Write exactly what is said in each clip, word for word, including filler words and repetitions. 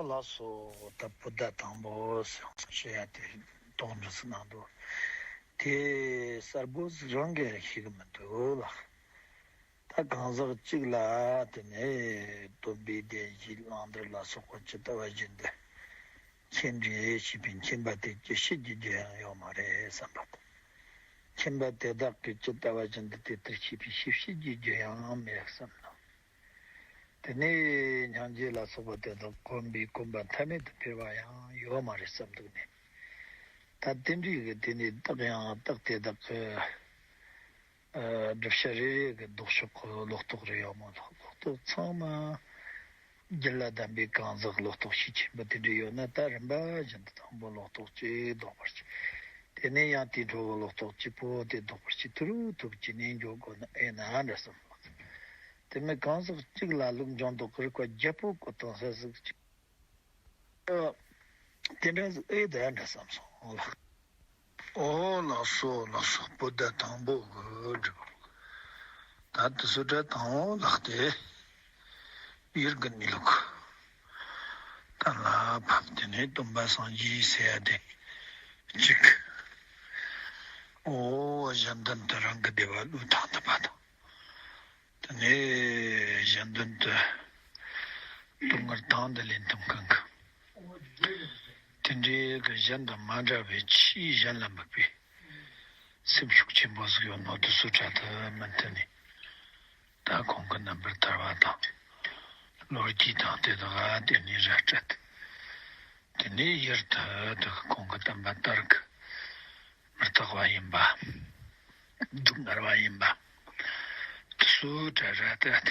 ལགས་སོ། ད་བུ་ཟླ་དང་པོ་ཟེར་བཤད་ཡ་དེ་དོགས་འདྲ་ཟིག་གནང་འདུག་དེ་གསལ་པོ་ཟིག་རང་གིས་ཤེས་གི་མི་འདུག་ལགས། ད་གང་ཟག་གཅིག་ལ་དེ་ནས་སྟོན་པའི་བདེན་བཞིའི་བླང་དོར་ལ་སོགས་པ་ཇི་ལྟ་བ་བཞིན་དུ་མཁྱེན་དྲིས་བྱས་པའི་མཁྱེན་པ་དེ་ཇི་སྲིད་ཀྱི་རྒྱུ་ཡང་ཡོད་མ་རེད་བསམ་པ་དང་། མཁྱེན་པ་དེ་དག་གིས་ཇི་ལྟ་བ་བཞིན་དུ་དེ་ལྟར་ཤེས་པའི་ཤེས་བྱའི་རྒྱུ་ཡང་མེད་བསམ་ན། དེ་ནས་སྙིང་རྗེ་ལ་སོགས་པ་དེ་དག་གོམས་པས་གོམས་པ་མཐའ་མེད་དུ་འཕེལ་བ་ཡང་ཡོད་མ་རེད་བསམ་འདུག་ནས། ད་དེ་འདྲའི་གི་དེ་ནས་རྟགས་ཡང་རྟགས་དེ་དག་གི་ཨ་བསྒྲུབ་བྱ་རེ་རེ་གི་ལྡོག་ཕྱོགས་ཀྱི་ལོག་རྟོག་རེ་ཡོད་མ་གཏོགས། ལོག་རྟོག་ཚང་མ་རྒྱུད་ལ་ལྡན་པའི་གང་ཟག་ལོག་རྟོག་ཤས་ཆེན་པོ་དེ་འདྲ་ཡོད་ན། ད་རིམ་པ་བཞིན་དུ་དང་པོ་ལོག་རྟོག་གཅིག་ལྡོག་པར་བྱེད། དེ་ནས་ཡང་དེའི་འཕྲོ་གི་ལོག་རྟོག་གཅིག་པོ་དེ་ལྡོག་པར་བྱེད། ཐུར་ཐུར་བྱས་ནས་འགྱོ་དགོས་ན་ཨེ་ན་འདྲ་བསམ་ལགས། དེ་མིན་གང་ཟག་གཅིག་ལ་ལུགས་འབྱུང་ལྡོག་གི་རིགས་པ་བརྒྱ་པོ་བཀོད་བཏང་ས་ཟིག་ཅིག་དེ་འདྲ་ཟིག་ཨེ་ད་འདྲ་བསམ་སོང་ལགས། ཨོ་ལགས་སོ་ལགས་སོ། བུ་ཟླ་དང་པོ་གི་འགྲུབ། ད་དུ་སུ་འདྲ་དང་པོ་ལགས་ཏེ། ཡུལ་གྱི་གནས་ལུགས་གཏན་ལ་ཕབ། དེ་ནས་སྟོན་པ་སངས་རྒྱས་ཟེར་ཡ་དེ་གཅིག་ཨོ་གཞན་དོན་དུ་རང་གི་བདེ་བ་བློས་བཏང་ཐུབ་པ་དང་། དེ་ནས་གཞན་དོན་དུ་སྡུག་བསྔལ་དང་དུ་ལེན་ཐུབ་མཁན་གྱི། དེ་འདྲའི་གི་གཞན་དང་མ་འདྲ་བའི་ཆེས་གཞན་ལ་དམིགས་པའི་སེམས་ཤུགས་ཆེན་པོ་ཟིག་ཡོད་ནོ་དེ་ཚོ་འདྲ་དུ་མི་མཐུན་ནས། ད་ཁོང་གི་རྣམ་པར་ཐར་པ་དང་ལོ་རྒྱུས་དང་དེ་དག་དེ་ནས་ར་སྤྲད། དེ་ནས་ཡུལ་དུ་དུ་ཁོང་གི་བསྟན་པ་དར་གི། མི་རྟག་པ་ཡིན་པ། སྡུག་བསྔལ་བ་ཡིན་པ། དེ་ཚོ་འདྲ་ར་སྤྲད།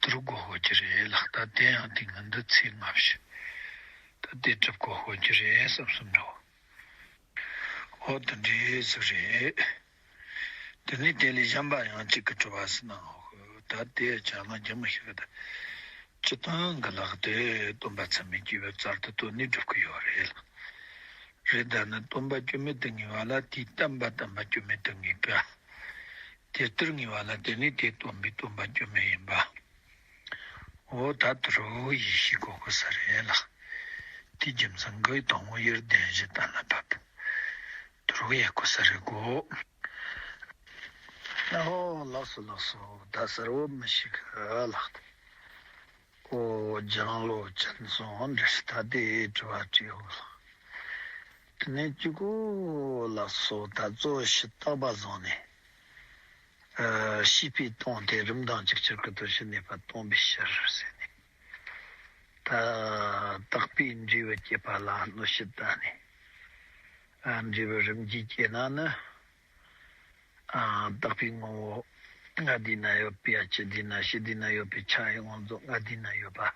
དེ་རུ་གོ་དགོས་ཀྱི་རེད་ལགས། ད་དེ་ཡང་དེ་ང་འདི་ཚེ་སྔ་ཕྱི་ད་དེ་སྒྲུབ་དགོས་དགོས་ཀྱི་རེད་བསམ་བསམ་འདྲ་བོ། ཨོ་དེ་འདྲའི་ཟིག་རེད། དེ་ནས་དེ་ལས་གཞན་པ་ཡང་གཅིག་གི་དྲི་བ་ཟིག་གནང་འོ། ད་དེ་ཅང་ལ་རྒྱུ་མི་ཤེས་གི། ད་སྤྱིར་བཏང་གི་ལག་དེ་སྟོན་པ་ཚད་མེད་བརྒྱད་པའི་རྩལ་དུ་བཏོན་ནས་སྒྲུབ་གི་ཡོད་རེད་ལགས། རེད། ད་ནི་སྟོན་པ་སྐྱོན་མེད་དུ་ངེས་པ་ལ་དེའི་བསྟན་པ་བསྟན་པ་སྐྱོན་མེད་དུ་ངེས་པ། དེ་ལྟར་ངེས་པ་ལ་དེ་ནི་དེ་སྟོན་པའི་སྟོན་པ་སྐྱོན་མེད་ཡིན་པ། འོ་ད་དུ་རུ་ཡིད་ཆེས་དགོས་གོ་ས་རེད་ལགས། དེའི་རྒྱུ་མཚན་གྱིས་དང་པོ་ཡུལ་བདེན་བཞི་གཏན་ལ་ཕབ། དུ་རུ་ཡེ་གོ་ས་རེད་གོ། ཨོ་ལགས་སོ་ལགས་སོ། ད་གསལ་བོ་མི་ཤེས་གི་ལགས། ཨོ་ལྗང་ལོ་ཅན་སོང་འདྲ་ཞིག་ད་དེ་དྲི་བ་དྲིས་འོ་ལགས། དེ་ནས་གཅིག་གོ་ལགས་སོ། ད་གཙོ་བོ་ཕྱི་རྟག་པ་བཟུང་ནས། ཨ་ཤེས་པས་སྟོང་སྟེ་རིམ་དང་ཅིག་ཅར་གྱི་དོན་ཕྱིར་གནས་པ་སྟོང་པའི་ཕྱིར་ཟེར་ནས། ད་རྟག་པའི་འབྲས་བུ་སྐྱེད་པ་ལ་གནོད་བྱེད་བཏང་ནས། ཨ་འབྲས་བུ་རིམ་གྱིས་སྐྱེས་ན་ནི། ཨ་རྟག་པའི་ངོ་བོ་སྔ་དུས་ན་ཡོད་པའི་ཕྱི་དུས་ན་ཕྱི་དུས་ན་ཡོད་པའི་ཆ་ཡི་དབང་རྫོགས་སྔ་དུས་ན་ཡོད་པ།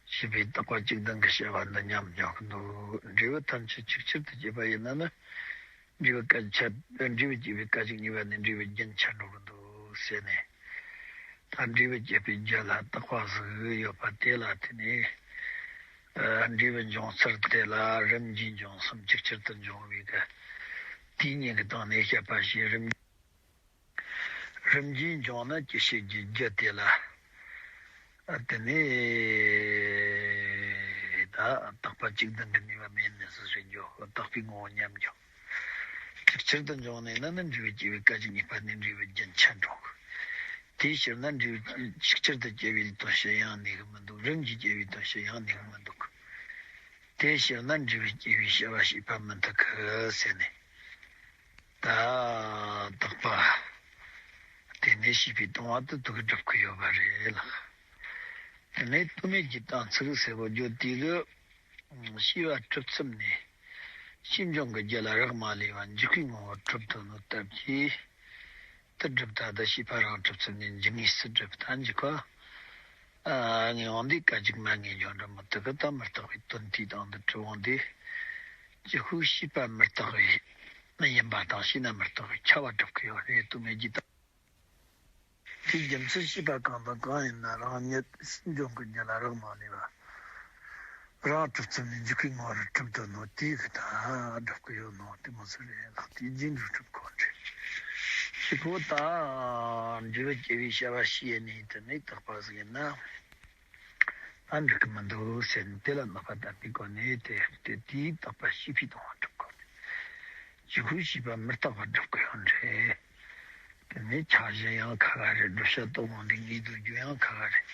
ཞེས་པའི་རྟག་པ་གཅིག་ལྡན་གྱི་བྱ་བ་འདི་ཉམས་འགྱོ་གི་འདུག་འབྲས་བུ་ཐམས་ཅད་ཅིག་ཅར་དུ་སྐྱེས་པ་ཡིན་ན་ནི། འབྲས་བུ་སྐད་ཆ། འབྲས་བུ་སྐྱེས་པའི་སྐད་ཅིག་གཉིས་པ་ནས་འབྲས་བུ་རྒྱུན་ཆད་འགྲོ་གི་འདུག་ཟེར་ནས། ད་འབྲས་བུ་སྐྱེས་པའི་རྒྱུ་ལ་རྟག་པ་ཟིག་ཡོད་པ་དེ་ལ་བརྟེན་ནས། ཨ་འབྲས་བུ་འབྱུང་ཚུལ་དེ་ལ་རིམ་གྱིས་འབྱུང་གསུམ་ཅིག་ཅར་དུ་འབྱུང་བའི་གི། དེའི་ཉིད་ཀྱི་སྟེང་ནས་བཤད་པ་ཞེས་རིམ། རིམ་གྱིས་འབྱུང་ན་སྐྱེད་བྱེད་ཀྱི་རྒྱུ་དེ་ལ། ཨ་དེ་ནས་ད་རྟག་པ་གཅིག་ལྡན་གྱི་ནུས་པ་མེད་ནས་སུ་ཟེར་རྒྱུ། རྟག་པའི་ངོ་བོ་ཉམས་འགྱོ། ཅིག་ཅར་དུ་འབྱུང་ནས་ན་ནི་འབྲས་བུ་སྐྱེ་བའི་སྐད་ཅིག་གཉིས་པ་ནས་འབྲས་བུ་རྒྱུན་ཆད་འགྲོ་གི། དེའི་ཕྱིར་ན་འབྲས་བུ་ཅིག་ཅར་དུ་སྐྱེ་བའི་དོན་བྱེད་ཡང་ནུས་གི་མི་འདུག་རིམ་གྱིས་སྐྱེ་བའི་དོན་བྱེད་ཡང་ནུས་གི་མི་འདུག་དེའི་ཕྱིར་ན་འབྲས་བུ་སྐྱེ་བའི་བྱ་བ་བྱེད་པ་མི་འཐད་གི་ཟེར་ནས། ད་རྟག་པ་དེ་ནས་ཤེས་པས་སྟོང་བ་དེ་དུ་གི་སྒྲུབ་ཀྱི་ཡོད་པ་རེད་ལགས། དེ་ནས་དུ་མའི་རྒྱུ་དང་ཚིག་ཟེར་བ་བརྗོད་དུས་གི། ཤེས་པ་གྲུབ་ཚུལ་ནས། ཤེས་འབྱུང་གི་རྒྱུད་ལ་རག་མ་ལས་པ་འཇུག་པའི་ངོ་བོར་གྲུབ་དོན་ནོ་སྟབས་ཀྱིས། དེ་སྒྲུབ་ད་ད་ཤེས་པ་རང་གྲུབ་ཚུལ་ནས་འཇུག་ངེས་སུ་སྒྲུབ་ད་འཇུག་པ། ཨ་ངེས་དབང་འདི་སྐད་ཅིག་མ་ངེས་འཇོག་འགྲོ་མི་ཐུབ་གི། ད་མི་རྟག་པའི་དོན་དེའི་སྟེང་དུ་གྲུབ་འོང་དུས། ཅི་ཁུག་ཤེས་པ་མི་རྟག་པའི་ཡིན་པ་དང་ཤེས་ན་མི་རྟག་པའི་ཁྱབ་པ་སྒྲུབ་ཀྱི་ཡོད་རེད། དུ་མའི་རྒྱུ་དང་། དེའི་རྒྱུ་མཚན་ཤེས་པ་གང་དང་གང་ཡིན་ན་རང་ཉིད་ཤེས་འབྱུང་གི་རྒྱུད་ལ་རག་མ་ལས་པ། རང་གྲུབ་ཚུལ་ནས་འཇུག་པའི་ངོ་བོར་གྲུབ་དོན་ནོ་དེའི་གི་ད་སྒྲུབ་ཀྱི་ཡོད་ནོ་དེ་མོ་ཟིག་རེད་ལགས། དེའི་རྗེས་འགྲོ་གྲུབ་གོ་འདྲེ། ཞེ་པོ་ད་འབྲས་བུ་སྐྱེ་བའི་བྱ་བ་བྱས་ནས་དེ་ནས་རྟག་པ་ཟིག་ཡིན་ན། ཨ་འགྲིག་གི་མི་འདུག་ཟེར་ནས། དེ་ལ་ནག་པ་ལྟ་བུའི་སྒོ་ནས་དེ་དེ་དེའི་རྟག་པ་ཤེས་པའི་སྟོང་པ་སྒྲུབ་དགོས། ཇི་ཁུ་ཤེས་པ་མི་རྟག་པ་སྒྲུབ་དགོས་ཡོད་རེད། དེ་ནས་འཆར་གཞི་ཡང་ཁ་ཁ་རེད། བསྒྲུབ་བྱ་རྟོགས་ངང་དེ་ངེས་སྡུད་རྒྱུ་ཡང་ཁ་ཁ་རེད།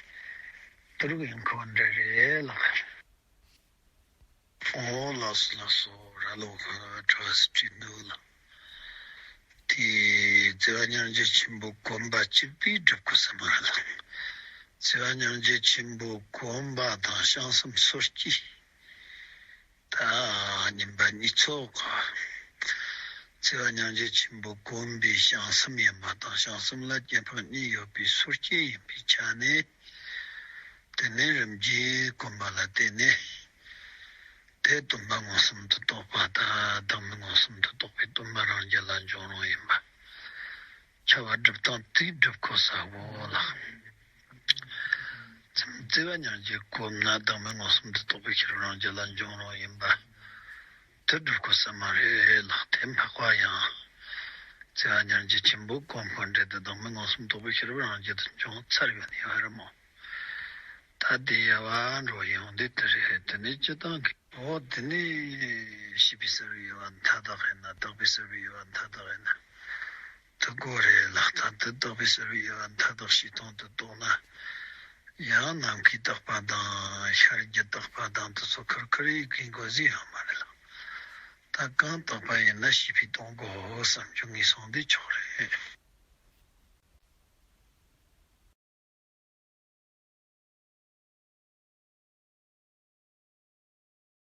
དེ་རིགས་ཡང་ཁོ་འདྲ་རེད་ལགས། ཨོ་ལགས་སོ་ལགས་སོ། ར་ལོ་ཧ་གྲྭ་བ་སུ་བྲིས་འདུག་ལགས། དེ་བརྩེ་བ་སྙིང་རྗེ་ཆེན་པོ་གོམས་པ་གཅིག་པུས་སྒྲུབ་དགོས་ས་མ་རེད་ལགས། བརྩེ་བ་སྙིང་རྗེ་ཆེན་པོ་གོམས་པ་དང་བྱང་སེམས་སོ་སྐྱེ། ད་གཉིས་པ་གཉིས་ཚོགས། བརྩེ་བ་སྙིང་རྗེ་ཆེན་པོ་གོམས་པའི་བྱང་སེམས་ཡིན་པ་དང་། བྱང་སེམས་ལ་སྐྱེ་འཕགས་གཉིས་ཡོད་པའི་སོ་སྐྱེ་ཡིན་པའི་ཆ་ནས། དེ་ནས་རིམ་གྱིས་གོམས་པ་ལ་བརྟེན་ནས། དེ་སྟོང་པ་མངོན་སུམ་དུ་རྟོགས་པ་དང་། བདག་མེད་མངོན་སུམ་དུ་རྟོགས་པའི་སྟོང་པ་རང་རྒྱུད་ལ་འབྱུང་རུང་ཡིན་པ། ཁྱབ་པ་སྒྲུབ་སྟངས་དེ་སྒྲུབ་དགོས་ས་བོ་ལགས། བརྩེ་བ་སྙིང་རྗེ་གོམས་ན་བདག་མེད་མངོན་སུམ་དུ་རྟོགས་པའི་ཤེས་རབ་རང་རྒྱུད་ལ་འབྱུང་རུང་ཡིན་པ། དེ་སྒྲུབ་དགོས་ས་མ་རེད་ལགས། དེ་འཕགས་པ་ཡང་བརྩེ་བ་སྙིང་རྗེ་ཆེན་པོ་གོམས་པ་འདྲེ་དེ་བདག་མེད་མངོན་སུམ་རྟོགས་པའི་ཤེས་རབ་རང་རྒྱུད་དུ་འབྱུང་ཚར་ཡོད་ནི་ཡོད་རེད་མོ། ད་དེ་ཡལ་བ་འགྲོ་ཡོང་དུས་དེ་རེད། དེ་ནས་སྤྱིར་བཏང་གི། འོ་དེ་ནས་ཤེས་པས་གསལ་བའི་དབྱེ་བ་མཐའ་དག་ཡིན་ན། རྟོགས་པས་གསལ་བའི་དབྱེ་བ་མཐའ་དག་ཡིན་ན། དེ་དགོས་རེད་ལགས། ད་དེ་རྟོགས་པས་གསལ་བའི་དབྱེ་བ་མཐའ་དག་ཞིག་སྟོང་དུ་རྟོགས་ན། ཡང་ནམ་མཁའི་རྟག་པ་དང་ཤར་གྱི་རྟག་པ་དང་དེ་ཚོ་ཁུར་ཁུར་ཡིན་དགོས་ཟིག་ཡོད་མ་རེད་ལགས། ད་གང་རྟག་པ་ཡིན་ན་ཤེས་པས་སྟོང་དགོས་བསམ་རྒྱུ་ངེས་སོང་དེ་ཆོག་རེད།